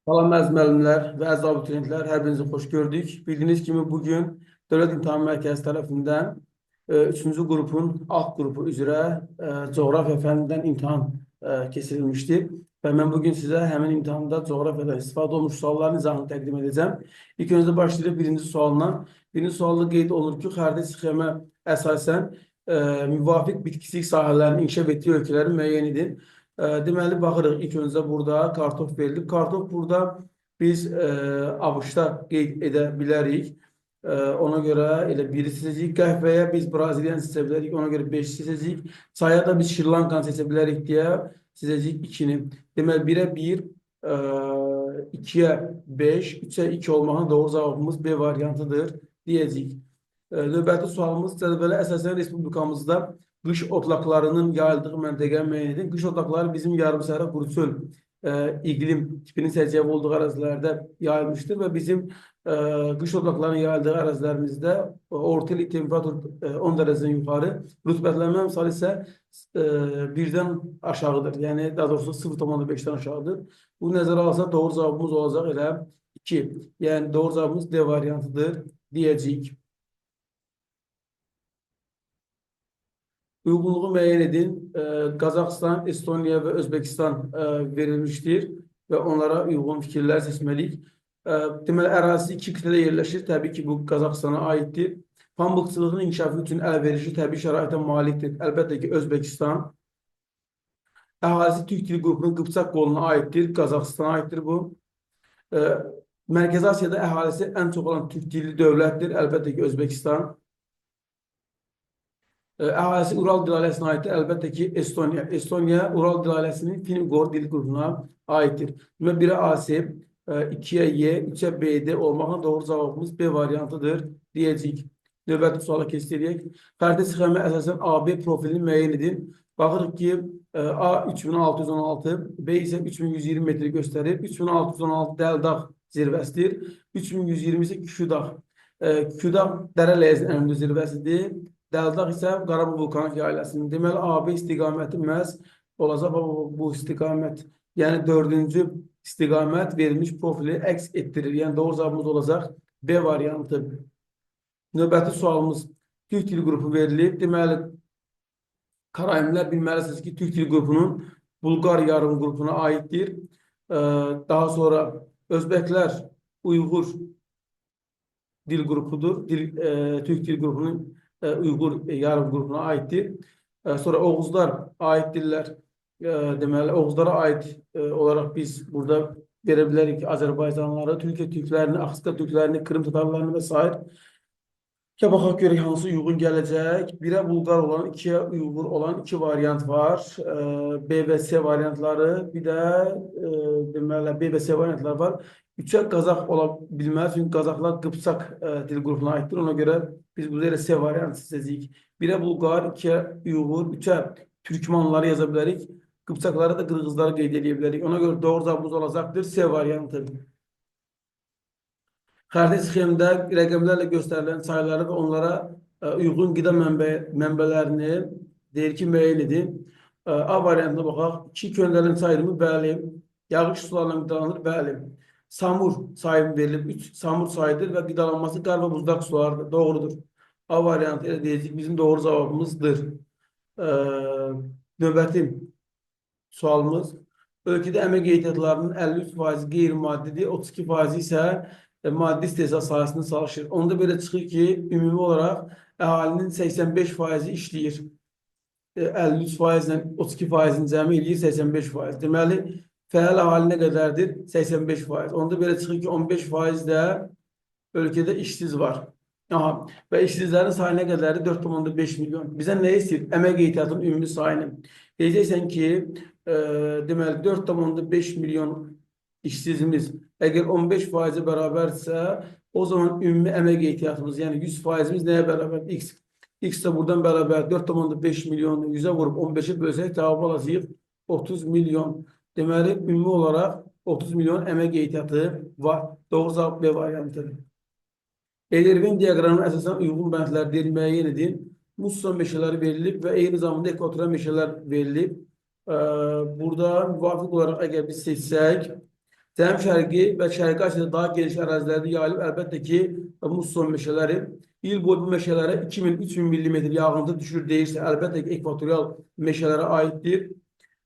Salam əziz müəllimlər və əziz abituriyentlər, hər birinizi xoş gördük. Bildiyiniz kimi bugün Dövlət İmtahan Mərkəzi tərəfindən 3-cü qrupun alt qrupu üzrə coğrafiya fənnindən imtahan keçirilmişdir. Və mən bugün sizə həmin imtahanda coğrafiyadan istifadə olmuş sualların izahını təqdim edəcəm. İlk öncə başlayırıq birinci sualla. Birinci sualda qeyd olunur ki, xəritə sxemə əsasən müvafiq bitkisik sahələrinin inkişaf etdiyi ölkələri müəyyən edin. Deməli, baxırıq ilk öncə burada kartof verilib. Kartof burada biz ABŞ-da qeyd edə bilərik. Ona görə elə biri seçəcəyik. Qəhvəyə biz Braziliyanı seçə bilərik. Ona görə 5 seçəcəyik. Çaya da biz Şri Lankanı seçə bilərik deyə seçəcəyik 2-ni. Deməli, 1-ə 1, 2-yə 5, 3-ə 2 olmağın doğru cavabımız B variantıdır deyəcəyik. Növbəti sualımız cədvələ əsasən Respublikamızda qış otlaqlarının yayıldığı məntəqəni müəyyən edin. Qış otlaqları bizim yarımsəhra quru çöl iqlim tipinin səciyyəvi olduğu ərazilərdə yayılmışdır və bizim qış otlaqlarının yayıldığı ərazilərimizdə orta illik temperatur 10 dərəcədən yuxarı, rütubətlənmə əmsalı isə birdən aşağıdır. Yəni daha doğrusu 0,5-dən aşağıdır. Bu nəzərə alsa doğru cavabımız olacaq elə 2. Yəni doğru cavabımız D variantıdır deyəcəyik. Uyğunluğu müəyyən edin. Qazaxıstan, Estoniya və Özbəkistan verilmişdir və onlara uyğun fikirlər seçməliyik. Deməli, ərazisi iki qitədə yerləşir. Təbii ki, bu Qazaxıstana aiddir. Pambıqçılığın inkişafı üçün əlverişli təbii şəraitə malikdir. Əlbəttə ki, Özbəkistan. Əhalisi Türk dili qrupunun Qıpçaq qoluna aiddir. Qazaxıstana aiddir bu. Mərkəzi Asiyada əhalisi ən çox olan Türk dilli dövlətdir. Əlbəttə ki, Özbəkistan. Əhalisi Ural dil ailəsinə aiddir. Əlbəttə ki, Estoniya. Estoniya Ural dil ailəsinin Fin-Uqor dil qrupuna aiddir. Deməli, 1-ə AC, 2-yə Y, 3-ə BD olmaqla doğru cavabımız B variantıdır deyəcəyik. Növbəti suala keçid edək. Xəritə sxemə əsasən AB profilini müəyyən edin. Baxırıq ki, A 3616, B isə 3120 metr göstərir. 3616 Dəldağ zirvəsidir. 3120 isə Küküdağ. Küküdağ Dərə ləyəsinin ən hündür zirvəsidir. Dəldağ isə Qarabağ vulkanik yaylasının. Deməli, AB istiqaməti məhz olacaq bu istiqamət. Yəni, dördüncü istiqamət verilmiş profili əks etdirir. Yəni, doğru cavabımız olacaq B variantı. Növbəti sualımız Türk dil qrupu verilib. Deməli, Karaimlər bilməlisiniz ki, Türk dil qrupunun Bulqar yarım qrupuna aiddir. Daha sonra Özbəklər Uyğur dil qrupudur. Türk dil qrupunun Uyğur yarım qrupuna aiddir. Sonra Oğuzlar aiddirlər. Deməli, Oğuzlara aid olaraq biz burada verə bilərik ki, Azərbaycanlıları, Türkiyə türklərini, Axıska türklərini, Krım tatarlarını və s. Ya baxaq görək hansı uyğun gələcək. 1-ə Bulqar olan, 2-yə Uyğur olan iki variant var. B və C variantları. Bir də deməli B və C variantları var. 3-ə Qazax ola bilməz. Çünki Qazaxlar Qıpçaq dil qrupuna aiddir. Ona görə biz burada elə C variantı seçəcəyik. 1-ə Bulqar, 2-yə Uyğur, 3-ə Türkmanları yaza bilərik. Qıpçaqları da Qırğızları qeyd edə bilərik. Ona görə doğru cavabımız olacaqdır C variantı. Xəritə sxemdə rəqəmlərlə göstərilən çayları və onlara uyğun qida mənbələrini deyir ki, müəyyən edin. A variantına baxaq. 2 köndələn çayırmı? Bəli. Yağış sularla qidalanır? Bəli. Samur çayı verilib. 3 Samur çayıdır və qidalanması qar və buzlaq sularıdır. Doğrudur. A variantı elə deyəcək bizim doğru cavabımızdır. Növbəti sualımız. Ölkədə əmək ehtiyatlarının 53% qeyri-maddidir, 32% isə maddi istehsal sahəsində çalışır. Onda belə çıxır ki, ümumi olaraq əhalinin 85% işləyir. 53% ilə 32%-in cəmi eləyir 85%. Deməli, fəal əhali nə qədərdir? 85%. Onda belə çıxır ki, 15% də ölkədə işsiz var. Aha, və işsizlərin sayı nə qədərdir? 4,5 milyon. Bizə nə istəyir? Əmək ehtiyatının ümumi sayını. Deyəcəksən ki, deməli 4,5 milyon işsizimiz əgər 15%-ə bərabərsə, o zaman ümumi əmək ehtiyatımız, yəni 100%-imiz nəyə bərabər? X. X də buradan bərabər 4,5 milyonu 100-ə vurub 15-ə bölsək cavabı alacağıq 30 milyon. Deməli, ümumi olaraq 30 milyon əmək ehtiyatı var. Doğru cavab B variantıdır. Ellervin diaqramına əsasən uyğun bəndlər deyil, müəyyən edin. Musson meşələri verilib və eyni zamanda ekvatorial meşələr verilib. Burada müvafiq olaraq əgər biz seçsək, Cənub-Şərqi və Şərqi Asiyada daha geniş ərazilərdə yayılıb. Əlbəttə ki, musson meşələri. İl boyu bu meşələrə 2000-3000 millimetr yağıntı düşür deyirsə, əlbəttə ki, ekvatorial meşələrə aiddir.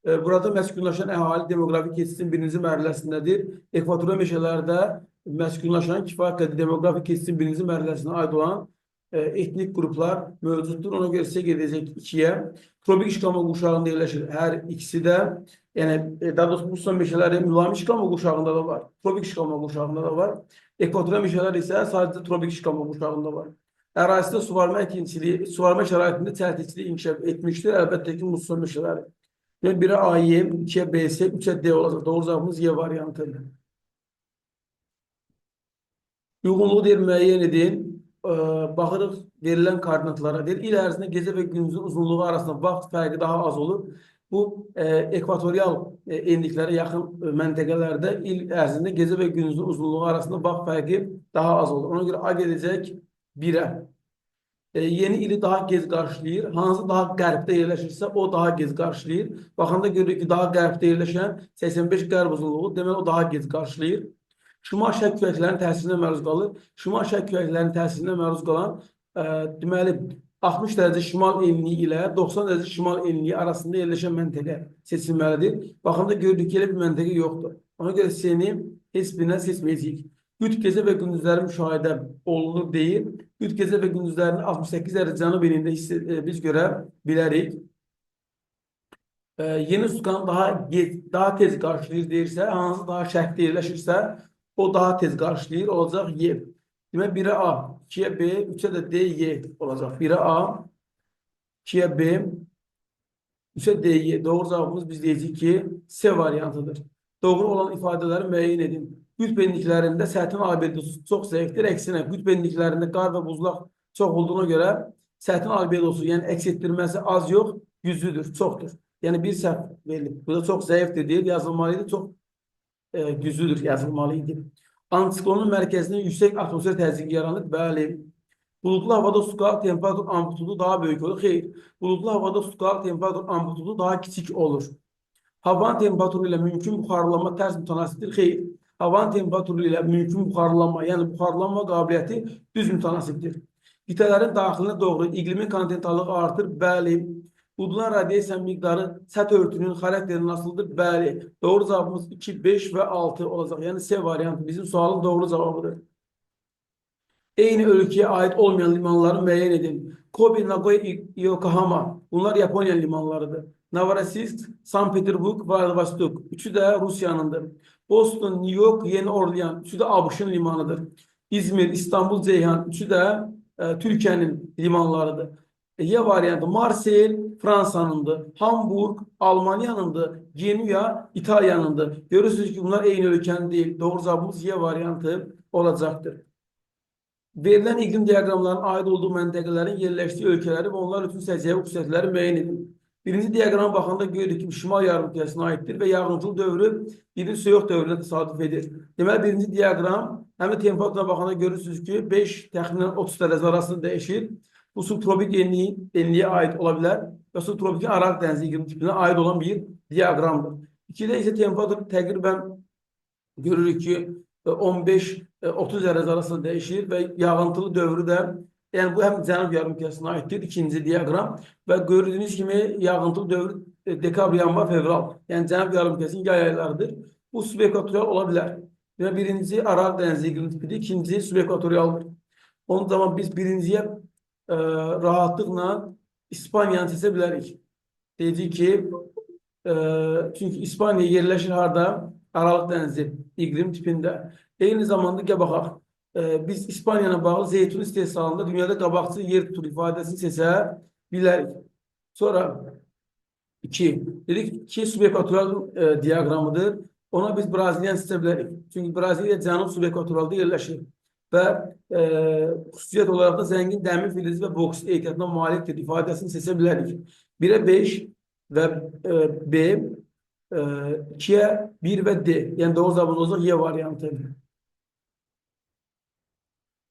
Burada məskunlaşan əhali demoqrafik keçidin birinci mərhələsindədir. Ekvatorial meşələrdə məskunlaşan kifayət qədər demoqrafik keçidin birinci mərhələsinə aid olan etnik qruplar mövcuddur. Ona görə sizə gedəcək 2-yə. Tropik işıqlanma quşağında yerləşir hər ikisi də. Yəni, daha doğrusu musson meşələri mülayim işıqlanma quşağında da var. Tropik işıqlanma quşağında da var. Ekvatorial meşələr isə sadəcə tropik işıqlanma quşağında var. Ərazisidə suvarma əkinçiliyi, suvarma şəraitində çəltikçilik inkişaf etmişdir. Əlbəttə ki, musson meşələri. Və 1-ə A, Y, 2-yə B, C, 3-ə D olacaq. Doğru cavabımız Y variantıdır. Uyğunluğu deyir, müəyyən edin. Baxırıq verilən koordinatlara. Deyir, il ərzində gecə və gündüzün uzunluğu arasında vaxt fərqi daha az olur. Bu, ekvatorial enliklərə yaxın məntəqələrdə il ərzində gecə və gündüzün uzunluğu arasında vaxt fərqi daha az olur. Ona görə A gedəcək 1-ə. Yeni ili daha gec qarşılayır. Hansı daha qərbdə yerləşirsə, o daha gec qarşılayır. Baxanda görürük ki, daha qərbdə yerləşən 85 qərb uzunluğu, demək o daha gec qarşılayır. Şimal-şərq küləklərinin təsirinə məruz qalır. Şimal-şərq küləklərinin təsirinə məruz qalan, deməli, 60 dərəcə şimal enliyi ilə 90 dərəcə şimal enliyi arasında yerləşən məntəqə seçilməlidir. Baxanda görürük ki, elə bir məntəqə yoxdur. Ona görə C-ni heç birindən seçməyəcəyik. Qütb gecə və gündüzləri müşahidə olunur deyir. Qütb gecə və gündüzlərini 68 dərəcə cənub enliyində biz görə bilərik. Yeni sukan daha tez qarşılayır deyirsə, hansı daha şərqdə yerləşirsə, o daha tez qarşılayır, olacaq Y. Demək, 1-ə A, 2-yə B, 3-ə də D, Y olacaq. 1-ə A, 2-yə B, 3-ə D, Y. Doğru cavabımız biz deyəcəyik ki, C variantıdır. Doğru olan ifadələri müəyyən edin. Qütb enliklərində sətin albedosu çox zəifdir. Əksinə, qütb enliklərində qar və buzlaq çox olduğuna görə sətin albedosu, yəni əks etdirməsi az yox, güclüdür, çoxdur. Yəni bir səhv verilib. Bu da çox zəifdir deyil, yazılmalı idi, çox güclüdür, yazılmalı idi. Antiklonun mərkəzində yüksək atmosfer təzyiqi yaranır. Bəli. Buludlu havada su-qar temperatur amplitudu daha böyük olur. Xeyr. Buludlu havada su-qar temperatur amplitudu daha kiçik olur. Havanın temperaturu ilə mümkün buxarlanma tərs mütənasibdir. Xeyr. Havanın temperaturu ilə mümkün buxarlanma, yəni buxarlanma qabiliyyəti düz mütənasibdir. Qitələrin daxilinə doğru iqlimin kontinentallığı artır. Bəli. Udulan radiasiya miqdarı səth örtüyünün xarakterindən asılıdır. Bəli. Doğru cavabımız 2, 5 və 6 olacaq. Yəni C variantı bizim sualın doğru cavabıdır. Eyni ölkəyə aid olmayan limanları müəyyən edin. Kobe, Nagoya, Yokohama. Bunlar Yaponiya limanlarıdır. Novorossiysk, Sankt Peterburg, Vladivostok. Üçü də Rusiyanındır. Boston, New York, Yeni Orlean. Üçü də ABŞ-ın limanıdır. İzmir, İstanbul, Ceyhan. Üçü də Türkiyənin limanlarıdır. Y variantı Marsel Fransanındır. Hamburg Almaniyanındır. Genua İtalyanındır. Görürsünüz ki, bunlar eyni ölkənin deyil. Doğru cavabımız Y variantı olacaqdır. Verilən iqlim diaqramlarının aid olduğu məntəqələrin yerləşdiyi ölkələri və onlar üçün səciyyəvi xüsusiyyətləri müəyyən edin. Birinci diaqrama baxanda görürük ki, şimal yarımkürəsinə aiddir və yağıntılı dövrü birinci soyuq dövrünə təsadüf edir. Deməli, birinci diaqram həm də temperatura baxanda görürsünüz ki, 5 təxminən 30 dərəcə arasında dəyişir. Bu subtropik enliyə aid ola bilər və subtropik Aralıq dənizi iqlim tipinə aid olan bir diaqramdır. İkidə isə temperatur təqribən görürük ki, 15-30 dərəcə arasında dəyişir və yağıntılı dövrü də, yəni bu həm cənub yarımkürəsinə aiddir, ikinci diaqram və gördüyünüz kimi yağıntılı dövr dekabr, yanvar, fevral, yəni cənub yarımkürəsinin yay aylarıdır. Bu subekvatorial ola bilər. Və birinci Aralıq dənizi iqlim tipidir, ikinci subekvatorialdır. Onun zaman biz birinciyə rahatlıqla İspaniyanı seçə bilərik. Deyəcəyik ki, çünki İspaniya yerləşir harda? Aralıq dənizi iqlim tipində. Eyni zamanda gəl baxaq. Biz İspaniya ilə bağlı zeytun istehsalında dünyada qabaqcıl yer tutur ifadəsini seçə bilərik. Sonra 2. Dedik ki, subekvatorial diaqramıdır. Ona biz Braziliyanı seçə bilərik. Çünki Braziliya cənub subekvatorialda yerləşir. Və xüsusiyyət olaraq da zəngin dəmir filizi və boksit ehtiyatına malikdir ifadəsini seçə bilərik. 1-ə 5 və B, 2-yə 1 və D. Yəni doğru cavabımız olacaq Y variantı.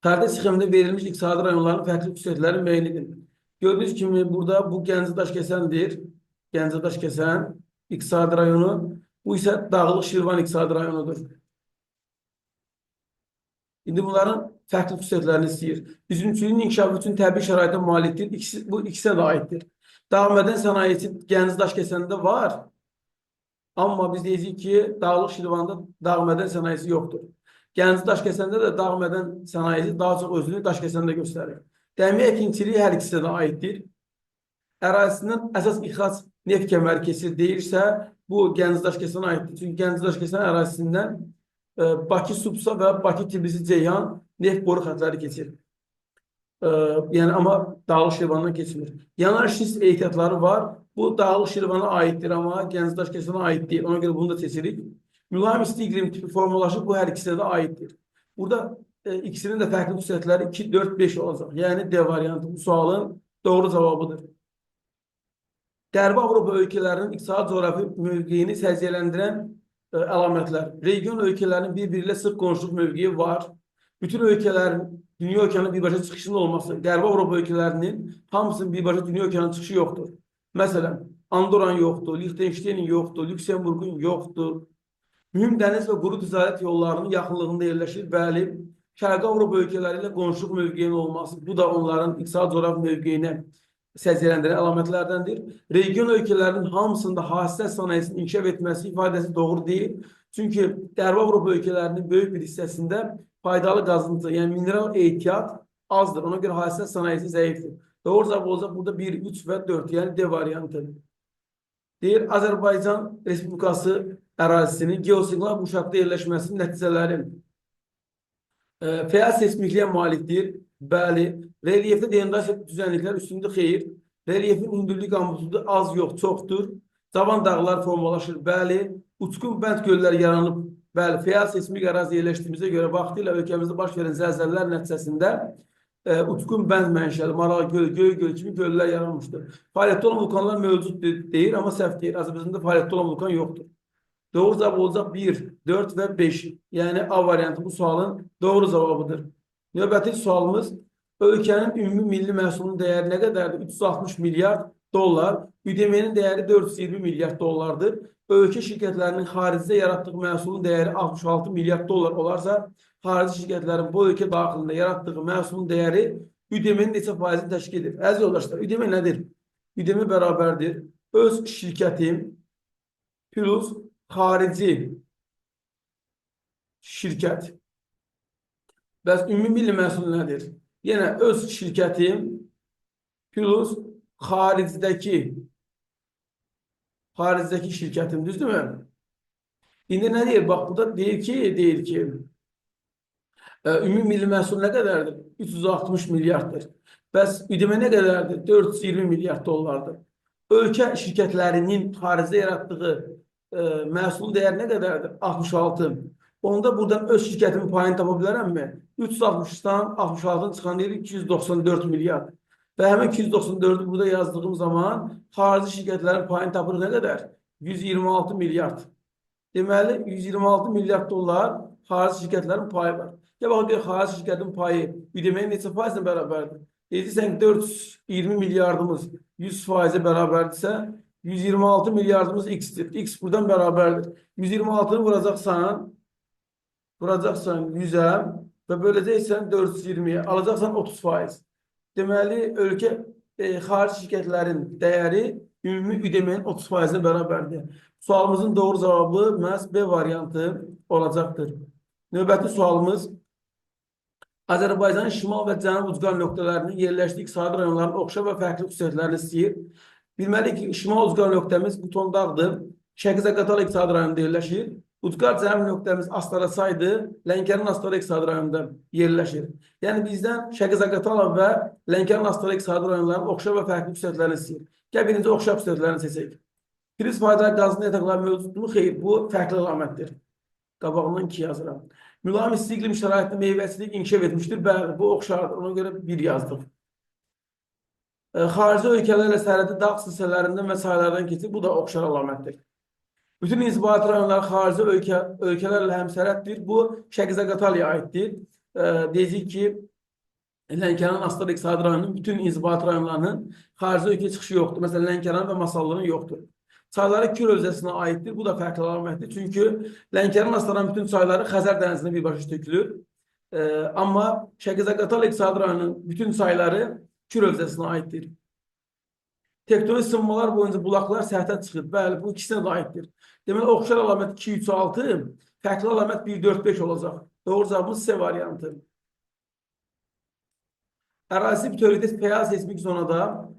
Xəritə sxemində verilmiş iqtisadi rayonların fərqli xüsusiyyətləri müəyyən edin. Gördüyünüz kimi burada bu Gəncə Daşkəsəndir. Gəncə Daşkəsən iqtisadi rayonu. Bu isə Dağlıq Şirvan iqtisadi rayonudur. İndi bunların fərqli xüsusiyyətlərini istəyir. Üzümçülüyün inkişafı üçün təbii şəraitə malikdir. İkisi, bu ikisinə də aiddir. Dağ mədən sənayesi Gəncə Daşkəsəndə var. Amma biz deyəcəyik ki, Dağlıq Şirvanda dağ mədən sənayesi yoxdur. Gəncə Daşkəsəndə də dağ mədən sənayesi daha çox özünü Daşkəsəndə göstərir. Dəmir əkinçiliyi hər ikisinə də aiddir. Ərazisindən əsas ixrac neft kəməri keçir deyirsə, bu Gəncə Daşkəsənə aiddir. Çünki Gəncə Daşkəsən ərazisindən Bakı-Supsa və Bakı-Tbilisi-Ceyhan neft boru xətləri keçir. Yəni amma Dağlıq Şirvandan keçmir. Yanar şist ehtiyatları var. Bu Dağlıq Şirvana aiddir, amma Gəncə Daşkəsənə aid deyil. Ona görə bunu da seçirik. Mülayim isti iqlim tipi formalaşıb, bu hər ikisinə də aiddir. Burada ikisinin də fərqli xüsusiyyətləri 2, 4, 5 olacaq. Yəni D variantı bu sualın doğru cavabıdır. Qərbi Avropa ölkələrinin iqtisadi coğrafi mövqeyini səciyyələndirən əlamətlər. Region ölkələrinin bir-biri ilə sıx qonşuluq mövqeyi var. Bütün ölkələrin dünya okeanı birbaşa çıxışının olması, Qərbi Avropa ölkələrinin hamısının birbaşa dünya okeanı çıxışı yoxdur. Məsələn, Andoran yoxdur, Liechtenstein'in yoxdur, Lüksemburqun yoxdur. Mühüm dəniz və quru ticarət yollarının yaxınlığında yerləşir. Bəli, Şərqi Avropa ölkələri ilə qonşuluq mövqeyinin olması, bu da onların iqtisadi coğrafi mövqeyinə səciyyələndirən əlamətlərdəndir. Region ölkələrinin hamısında hasilat sənayesinin inkişaf etməsi ifadəsi doğru deyil. Çünki Qərbi Avropa ölkələrinin böyük bir hissəsində faydalı qazıntı, yəni mineral ehtiyat azdır. Ona görə hasilat sənayesi zəifdir. Doğru cavab olacaq burada 1, 3 və 4, yəni D variantı. Deyir, Azərbaycan Respublikası ərazisinin geosinklinal quşaqda yerləşməsinin nəticələri. Fəal seismikliyə malikdir. Bəli. Relyefdə denudasiya düzənliklər üstündür, xeyr. Relyefin hündürlük amplitudu az yox, çoxdur. Cavan dağlar formalaşır. Bəli. Uçqun bənd göllər yaranıb. Bəli. Fəal seismik ərazi yerləşdiyimizə görə vaxtilə ölkəmizdə baş verən zəlzələlər nəticəsində uçqun bənd mənşəli, Maral Gölü, Göy Gölü kimi göllər yaranmışdır. Fəaliyyətdə olan vulkanlar mövcuddur deyir, amma səhv deyir. Azərbaycanda fəaliyyətdə olan vulkan yoxdur. Doğru cavab olacaq 1, 4 və 5. Yəni A variantı bu sualın doğru cavabıdır. Növbəti sualımız, ölkənin ümumi milli məhsulunun dəyəri nə qədərdir? 360 milyard dollar. ÜDM-nin dəyəri 420 milyard dollardır. Ölkə şirkətlərinin xaricdə yaratdığı məhsulun dəyəri 66 milyard dollar olarsa, xarici şirkətlərin bu ölkə daxilində yaratdığı məhsulun dəyəri ÜDM-nin neçə faizini təşkil edir? Əziz yoldaşlar, ÜDM nədir? ÜDM bərabərdir. Öz şirkətim plus xarici şirkət. Bəs ümumi milli məhsul nədir? Yenə öz şirkətim plus xaricdəki şirkətim, düzdürmü? İndi nə deyir? Bax, burada deyir ki, ümumi milli məhsul nə qədərdir? 360 milyarddır. Bəs ÜDM nə qədərdir? 420 milyard dollardır. Ölkə şirkətlərinin xaricdə yaratdığı məhsulun dəyəri nə qədərdir? 66. Onda buradan öz şirkətimin payını tapa bilərəmmi? 360-dan 66-dan çıxan deyir 294 milyard. Və həmin 294-ü burada yazdığım zaman xarici şirkətlərin payını tapırıq nə qədər? 126 milyard. Deməli, 126 milyard dollar xarici şirkətlərin payı var. Gəl bax, gör, xarici şirkətin payı ÜDM-nin neçə faizlə bərabərdir? Deyirsən ki, 420 milyardımız 100 faizə bərabərdirsə, 126 milyardımız x-dir. X buradan bərabərdir. 126-nı vuracaqsan 100-ə və böləcəksən 420-yə. Alacaqsan 30 faiz. Deməli, ölkə xarici şirkətlərin dəyəri ümumi ÜDM-nin 30 faizinə bərabərdir. Sualımızın doğru cavabı məhz B variantı olacaqdır. Növbəti sualımız, Azərbaycanın şimal və cənub ucqar nöqtələrinin yerləşdiyi iqtisadi rayonların oxşar və fərqli xüsusiyyətlərini istəyir. Bilməliyik ki, şimal ucqar nöqtəmiz Qutondağdır. Şəki-Zaqatala iqtisadi rayonunda yerləşir. Ucqar cənub nöqtəmiz Astara-Saydır. Lənkəran Astara iqtisadi rayonunda yerləşir. Yəni bizdən Şəki-Zaqatala və Lənkəran Astara iqtisadi rayonlarının oxşar və fərqli xüsusiyyətlərini istəyir. Gəl birinci oxşar xüsusiyyətlərini seçək. Priz faydalı qazıntı yataqları mövcuddur mu? Xeyr, bu fərqli əlamətdir. Qabağından 2 yazıram. Mülayim isti iqlim şəraitində meyvəçilik inkişaf etmişdir. Bəli, bu oxşardır. Ona görə 1 yazdıq. Xarici ölkələrlə sərhədi dağ silsilələrindən və çaylardan keçir. Bu da oxşar əlamətdir. Bütün inzibati rayonlar xarici ölkələrlə həmsərhəddir. Bu Şəki-Zaqatalaya aiddir. Deyəcəyik ki, Lənkəran Astara İqtisadi rayonunun bütün inzibati rayonlarının xarici ölkə çıxışı yoxdur. Məsələn, Lənkəran və Masallının yoxdur. Çayları Kür hövzəsinə aiddir. Bu da fərqli əlamətdir. Çünki Lənkəran Astaranın bütün çayları Xəzər dənizinə birbaşa tökülür. Amma Şəki-Zaqatala iqtisadi rayonunun bütün çayları Kür hövzəsinə aiddir. Tektonik sınmalar boyunca bulaqlar səthə çıxır. Bəli, bu ikisinə də aiddir. Deməli, oxşar əlamət 2, 3, 6, fərqli əlamət 1, 4, 5 olacaq. Doğru cavabımız C variantı. Ərazisi bütövlükdə fəal seismik zonada,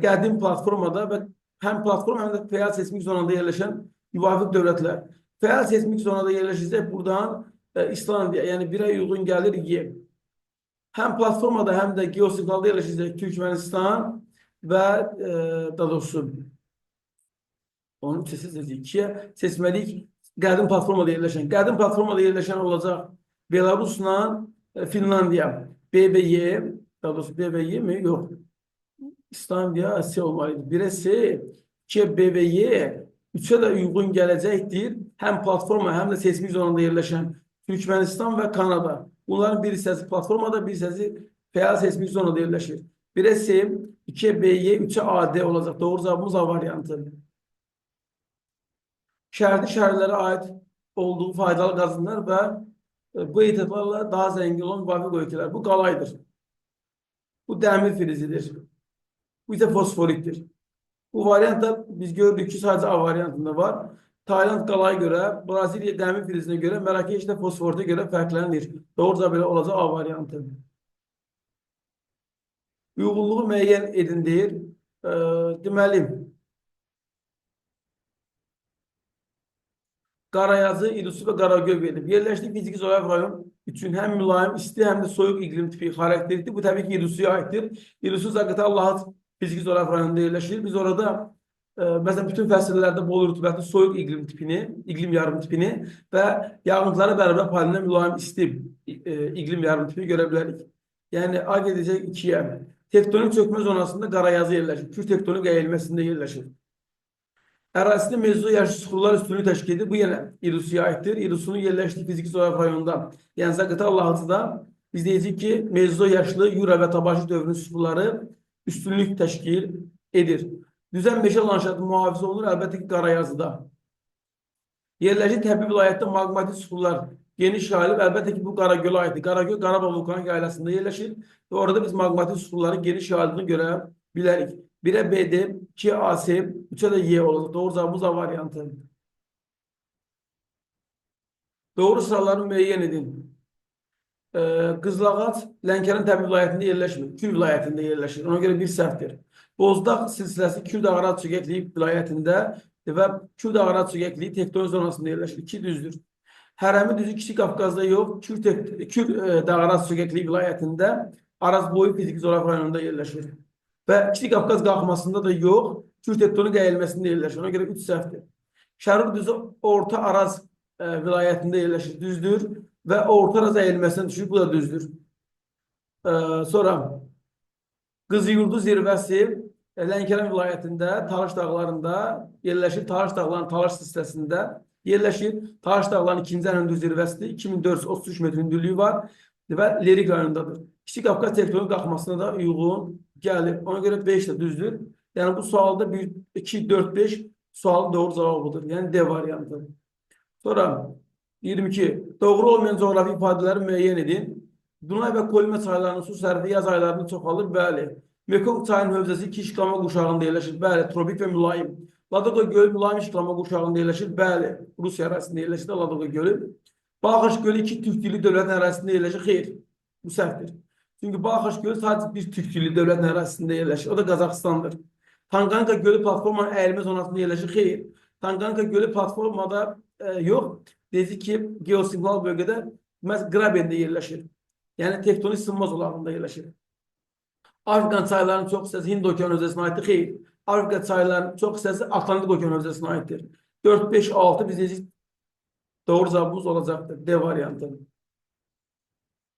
qədim platformada və həm platforma, həm də fəal seismik zonada yerləşən müvafiq dövlətlər. Fəal seismik zonada yerləşəcək buradan İslandiya, yəni 1-ə uyğun gəlir Y. Həm platformada, həm də geosinklada yerləşəcək Türkmənistan və daha doğrusu onu seçəcək 2-yə seçməliyik qədim platformada yerləşən. Qədim platformada yerləşən olacaq Belarusla Finlandiya. B və Y, daha doğrusu B və Y mi? Yox. İslandiya C olmalıydı. 1-ə C, 2-yə B və Y, 3-ə də uyğun gələcəkdir. Həm platforma, həm də seismik zonada yerləşən Türkmənistan və Kanada. Bunların bir hissəsi platformada, bir hissəsi fəal seismik zonada yerləşir. 1-ə C, 2-yə B, Y, 3-ə AD olacaq. Doğru cavabımız A variantı. Şərti şəhərlərə aid olduğu faydalı qazınlar və bu etibarla daha zəngin olan müvafiq ölkələr. Bu qalaydır. Bu dəmir filizidir. Bu isə fosforitdir. Bu variant da biz gördük ki, sadəcə A variantında var. Tayland qalaya görə, Braziliya dəmir filizinə görə, Mərakeş də fosforitə görə fərqlənir. Doğru cavab belə olacaq A variantı. Uyğunluğu müəyyən edin deyir. Deməli, Qarayazı, İlisu və Qaragöl verilib. Yerləşdiyi fiziki coğrafi rayon üçün həm mülayim, isti, həm də soyuq iqlim tipi xarakterikdir. Bu təbii ki, İlisuya aiddir. İlisu Zaqatala fiziki coğrafi rayonunda yerləşir. Biz orada məsələn bütün fəsillərdə bol rütubətli soyuq iqlim tipini, iqlim yarım tipini və yağıntılara bərabər paylanan mülayim isti iqlim yarım tipini görə bilərik. Yəni A gedəcək 2-yə. Tektonik çökmə zonasında Qarayazı yerləşir. Kür tektonik əyilməsində yerləşir. Ərazisində mezo yaşlı süxurlar üstünlüyü təşkil edir. Bu yenə İlusuya aiddir. İlusunun yerləşdiyi fiziki coğrafi rayonda, yəni Zaqatala Lahatıda biz deyəcəyik ki, mezo yaşlı Yura və Tabaşı dövrünün süxurları üstünlük təşkil edir. Düzən meşə landşaftı mühafizə olunur, əlbəttə ki, Qarayazıda. Yerləşdiyi təbii vilayətdə maqmatik süxurlar geniş yayılıb, əlbəttə ki, bu Qaragölə aiddir. Qaragöl Qarabağ vulkanik yaylasında yerləşir və orada biz maqmatik süxurların geniş yayıldığını görə bilərik. 1-ə BD, 2-yə AC, 3-ə də Y olacaq. Doğru cavabımız A variantı. Doğru sıralarını müəyyən edin. Qızılağac Lənkəran təbii vilayətində yerləşmir. Kür vilayətində yerləşir. Ona görə bir səhvdir. Bozdağ silsiləsi Kür Dağaraz çökəkliyi vilayətində və Kür Dağaraz çökəkliyi tektonik zonasında yerləşir. 2 düzdür. Hərəmi düzü Kiçik Qafqazda yox, Kür Dağaraz çökəkliyi vilayətində Arazboyu fiziki coğrafi rayonunda yerləşir. Və Kiçik Qafqaz qalxmasında da yox, Kür tektonik əyilməsində yerləşir. Ona görə 3 səhvdir. Şərur düzü Orta Araz vilayətində yerləşir. Düzdür. Və Orta Araz əyilməsinə düşür. Bu da düzdür. Sonra Qızıyurdu zirvəsi Lənkəran vilayətində, Talış dağlarında yerləşir. Talış dağlarının Talış silsiləsində yerləşir. Talış dağlarının ikinci ən hündür zirvəsidir. 2433 metr hündürlüyü var və Lerik rayonundadır. Kiçik Qafqaz tektonik qalxmasına da uyğun gəlir. Ona görə 5 də düzdür. Yəni bu sualda 1, 2, 4, 5 sualın doğru cavabıdır. Yəni D variantı. Sonra 22. Doğru olmayan coğrafi ifadələri müəyyən edin. Dunay və Kolima çaylarının su sərfi yaz aylarında çoxalır. Bəli. Mekong çayının hövzəsi iki işıqlama qurşağında yerləşir. Bəli, tropik və mülayim. Ladoqa gölü mülayim işıqlama qurşağında yerləşir. Bəli, Rusiya ərazisində yerləşir Ladoqa gölü. Balxaş gölü iki türk dilli dövlətin ərazisində yerləşir. Xeyr, bu səhvdir. Çünki Balxaş gölü sadəcə bir türk dilli dövlətin ərazisində yerləşir. O da Qazaxıstandır. Tanqanika gölü platformanın əyilmə zonasında yerləşir. Xeyr. Tanqanika gölü platformada yox. Deyəcək ki, geosignal bölgədə məhz Grabende yerləşir. Yəni tektonik sınma zolağında yerləşir. Afrika çaylarının çox hissəsi Hind okeanı hövzəsinə aiddir. Xeyr. Afrika çaylarının çox hissəsi Atlantik okeanı hövzəsinə aiddir. 4, 5, 6 biz deyəcək doğru cavabımız olacaqdır. D variantı.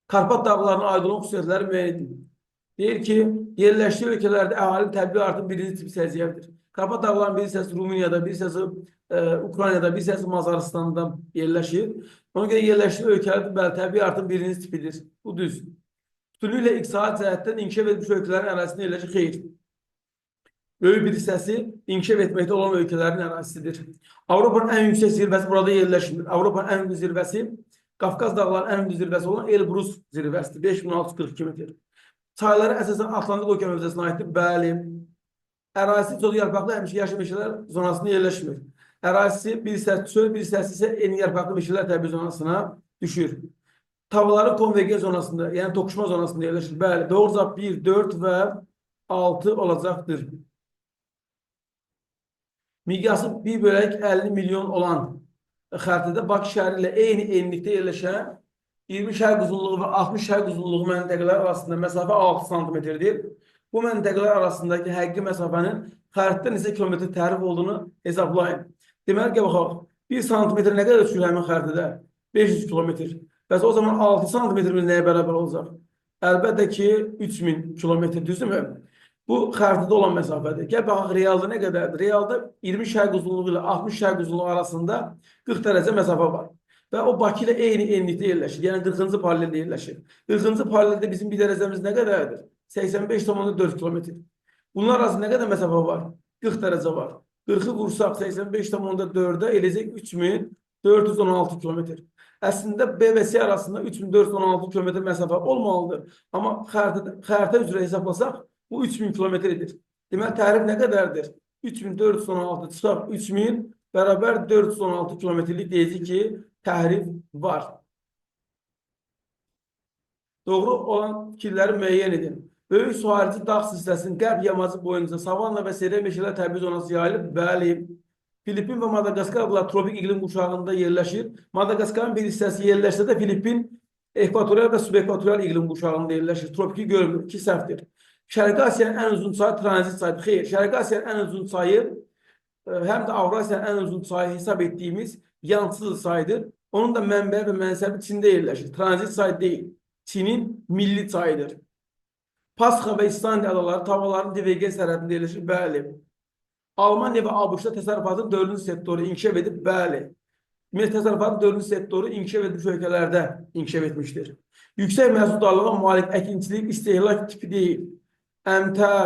Karpat dağlarına aid olan xüsusiyyətləri müəyyən edin. Deyir ki, yerləşdiyi ölkələrdə əhalinin təbii artım birinci tip səciyyəvidir. Karpat dağlarının bir hissəsi Rumuniyada, bir hissəsi Ukraynada, bir hissəsi Macaristanda yerləşir. Ona görə yerləşdiyi ölkələrdə bəli, təbii artım birinci tipidir. Bu düz. Bütünlüklə iqtisadi cəhətdən inkişaf etmiş ölkələrin ərazisində yerləşir. Xeyr. Böyük bir hissəsi inkişaf etməkdə olan ölkələrin ərazisidir. Avropanın ən yüksək zirvəsi burada yerləşmir. Avropanın ən yüksək zirvəsi Qafqaz dağlarının ən hündür zirvəsi olan Elbrus zirvəsidir. 5642 metr. Çayları əsasən Atlantik okean hövzəsinə aiddir. Bəli. Ərazisi çox yarpaqlı həmişə yaşıl meşələr zonasında yerləşmir. Ərazisi bir hissəsi çöl, bir hissəsi isə eyni yarpaqlı meşələr təbii zonasına düşür. Tavaların konvergen zonasında, yəni toqquşma zonasında yerləşir. Bəli, doğru cavab 1, 4 və 6 olacaqdır. Miqyası 1/50 milyon olan xəritədə Bakı şəhəri ilə eyni enlikdə yerləşən 20 şərq uzunluğu və 60 şərq uzunluğu məntəqələr arasında məsafə 6 santimetrdir. Bu məntəqələr arasındakı həqiqi məsafənin xəritədə neçə kilometr tərif olduğunu hesablayın. Deməli ki, baxaq, 1 santimetr nə qədər ölçülür həmin xəritədə? 500 kilometr. Bəs o zaman 6 santimetrimiz nəyə bərabər olacaq? Əlbəttə ki, 3000 kilometr, düzdürmü? Bu xəritədə olan məsafədir. Gəl baxaq, realda nə qədərdir? Realda 20 şərq uzunluğu ilə 60 şərq uzunluğu arasında 40 dərəcə məsafə var. Və o Bakı ilə eyni enlikdə yerləşir. Yəni 40-cı paraleldə yerləşir. 40-cı paraleldə bizim bir dərəcəmiz nə qədərdir? 85,4 kilometr. Bunlar arasında nə qədər məsafə var? 40 dərəcə var. 40-ı vursaq 85,4-ə eləyəcək 3416 kilometr. Əslində B və C arasında 3416 kilometr məsafə olmalıdır. Amma xəritə üzrə hesablasaq bu 3000 kilometr edir. Deməli tərif nə qədərdir? 3416 çıxaq 3000 bərabər 416 kilometrlik deyəcək ki, təhrif var. Doğru olan fikirləri müəyyən edin. Böyük suharici dağ silsiləsinin qərb yamacı boyunca savanna və seyrək meşələr təbii zonası yayılıb. Bəli. Filipin və Madagaskar adaları tropik iqlim quşağında yerləşir. Madagaskarın bir hissəsi yerləşsə də Filipin ekvatorial və subekvatorial iqlim quşağında yerləşir. Tropiki görmür. İki səhvdir. Şərqi Asiyanın ən uzun çayı tranzit çayıdır. Xeyr, Şərqi Asiyanın ən uzun çayı həm də Avrasiyanın ən uzun çayı hesab etdiyimiz Yansız çayıdır. Onun da mənbəyi və mənsəbi Çində yerləşir. Tranzit çay deyil. Çinin milli çayıdır. Pasxa və İslandiya adaları tavaların divergen sərhədində yerləşir. Bəli. Almaniya və ABŞ-da təsərrüfatın dördüncü sektoru inkişaf edib. Bəli. Ümumiyyətlə təsərrüfatın dördüncü sektoru inkişaf etmiş ölkələrdə inkişaf etmişdir. Yüksək məhsuldarlığa malik əkinçilik istehlak tipi deyil. Əmtəə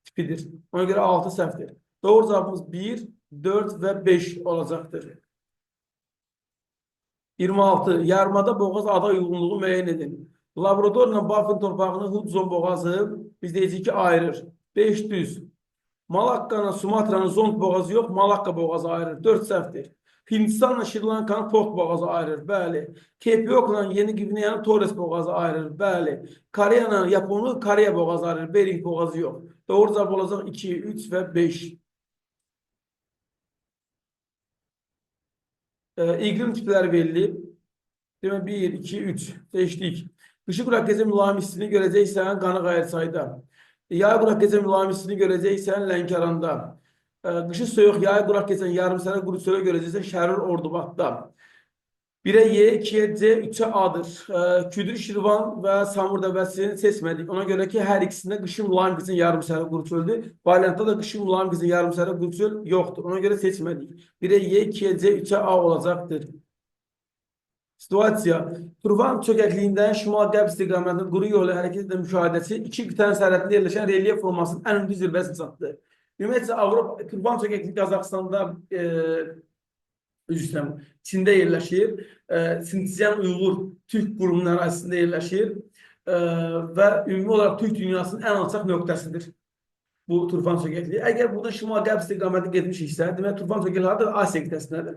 tipidir. Ona görə 6 səhvdir. Doğru cavabımız 1, 4 və 5 olacaqdır. 26. Yarımada boğaz ada uyğunluğu müəyyən edin. Labradorla Baffin torpağını Hudson boğazı biz deyəcəyik ki ayırır. 5 düz. Malakkanla Sumatranın Zond boğazı yox, Malakka boğazı ayırır. 4 səhvdir. Hindistanla Şri Lankanın Port boğazı ayırır. Bəli. Cape Yorkla Yeni Gvineyanın Torres boğazı ayırır. Bəli. Koreyanla Yaponu Koreya boğazı ayırır. Bering boğazı yox. Doğru cavab olacaq 2, 3 və 5. İqlim tipləri verilib. Demək 1, 2, 3 seçdik. Qışı quraq gecə mülayim istini görəcəksən Qanıqayır çayda. Yay quraq gecə mülayim istini görəcəksən Lənkəranda. Qışı soyuq, yay quraq keçən yarımsərə quru çölə görəcəksən Şərur Ordubadda. 1-ə Y, 2-yə C, 3-ə A-dır. Küdür, Şirvan və Samur dəvəsini seçmədik. Ona görə ki, hər ikisində qışı mülayim keçən yarımsərə quru çöldür. Variantda da qışı mülayim keçən yarımsərə quru çöl yoxdur. Ona görə seçmədik. 1-ə Y, 2-yə C, 3-ə A olacaqdır. Situasiya. Turvan çökəkliyindən şimal-qərb istiqamətində quru yolla hərəkət edən müşahidəçi iki qitənin sərhədində yerləşən relyef formasının ən hündür zirvəsinə çatdı. Ümumiyyətcə Avropa Turvan çökəkliyi Qazaxıstanda üzr istəyirəm, Çində yerləşir. Sinçiyan Uyğur Türk qrupunun ərazisində yerləşir. Və ümumi olaraq Türk dünyasının ən alçaq nöqtəsidir. Bu Turfan çökəkliyi. Əgər burada şimal-qərb istiqamətində getmişiksə, deməli Turfan çökəkliyi hardadır? Asiya qitəsindədir.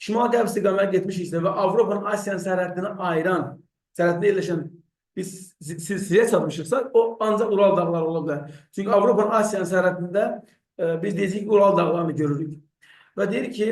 Şimal-qərb istiqamətində getmişiksə və Avropanın Asiyanın sərhədini ayıran, sərhədində yerləşən biz silsiləyə çatmışıqsa, o ancaq Ural dağları ola bilər. Çünki Avropanın Asiyanın sərhədində biz deyəcəyik ki, Ural dağlarını görürük. Və deyir ki,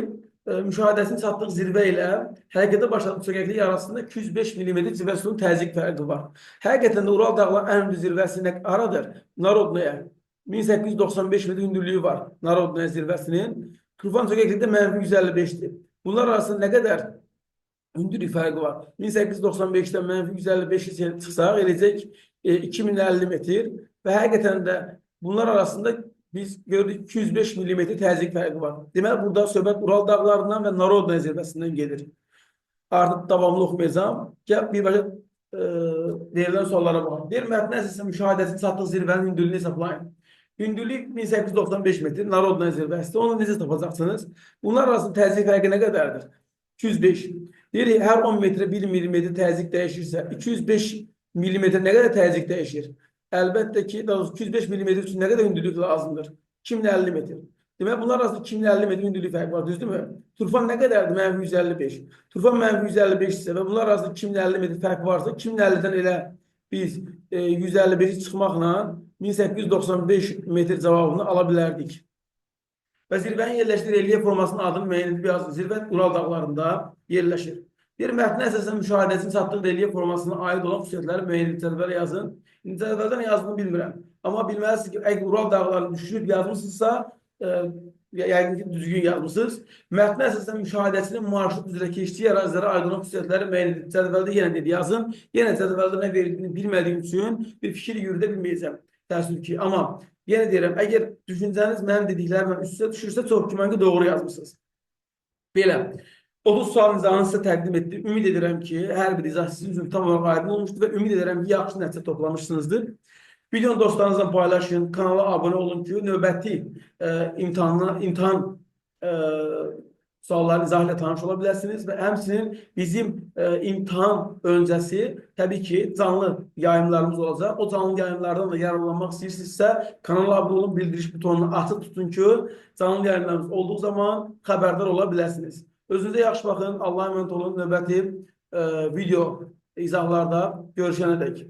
müşahidəsinin çatdığı zirvə ilə hərəkətə başladığı çökəklik arasında 205 mm civə suyun təzyiq fərqi var. Həqiqətən də Ural dağlarının ən hündür zirvəsi nə haradır? Narodnaya. 1895 metr hündürlüyü var Narodnaya zirvəsinin. Turfan çökəkliyi də mənfi 155-dir. Bunlar arasında nə qədər hündürlük fərqi var? 1895-dən mənfi 155-ə çıxsaq eləyəcək 2050 metr və həqiqətən də bunlar arasında biz gördük 205 mm təzyiq fərqi var. Deməli burada söhbət Ural dağlarından və Narodnaya zirvəsindən gedir. Artıq davamlı oxumayacağam. Gəl birbaşa verilən suallara baxaq. Deyir, mətnin əsasən müşahidəsinin çatdığı zirvənin hündürlüyünü hesablayın. Hündürlük 1895 metr Narodnaya zirvəsidir. Onu necə tapacaqsınız? Bunlar arasında təzyiq fərqi nə qədərdir? 205. Deyirik, hər 10 metrə 1 millimetr təzyiq dəyişirsə, 205 millimetr nə qədər təzyiq dəyişir? Əlbəttə ki, daha doğrusu 205 millimetr üçün nə qədər hündürlük lazımdır? 2050 metr. Demək, bunlar arasında 2050 metr hündürlük fərqi var, düzdürmü? Turfan nə qədərdir? Mənfi 155. Turfan mənfi 155 isə və bunlar arasında 2050 metr fərq varsa, 2050-dən elə biz 155-i çıxmaqla 1895 metr cavabını ala bilərdik. Və zirvənin yerləşdiyi relyef formasının adını müəyyən edib yazın. Zirvə Ural dağlarında yerləşir. Bir mətnə əsasən müşahidəsinin çatdığı relyef formasına aid olan xüsusiyyətləri müəyyən edib cədvələ yazın. İndi cədvəldə nə yazdığımı bilmirəm. Amma bilməlisiniz ki, əgər Ural dağlarını düşünüb yazmısınızsa, yəqin ki, düzgün yazmısınız. Mətnə əsasən müşahidəsinin marşrut üzrə keçdiyi ərazilərə aid olan xüsusiyyətləri müəyyən edib cədvəldə yenə dedi yazın. Yenə cədvəldə nə verildiyini bilmədiyim üçün bir fikir yürüdə bilməyəcəm. Təəssüf ki, amma yenə deyirəm, əgər düşüncəniz mənim dediklərimlə üst-üstə düşürsə, çox güman ki, doğru yazmısınız. Belə, 30 sualın izahını sizə təqdim etdim. Ümid edirəm ki, hər bir izah sizin üçün tam olaraq aydın olmuşdur və ümid edirəm ki, yaxşı nəticə toplamışsınızdır. Videonu dostlarınızla paylaşın, kanala abunə olun ki, növbəti imtahan sualların izahı ilə tanış ola biləsiniz və həmçinin bizim imtahan öncəsi təbii ki, canlı yayımlarımız olacaq. O canlı yayımlardan da yararlanmaq istəyirsinizsə, kanala abunə olun, bildiriş butonunu açıq tutun ki, canlı yayımlarımız olduğu zaman xəbərdar ola biləsiniz. Özünüzə yaxşı baxın, Allah'a emanet olun. Növbəti video izahlarda görüşənə dək.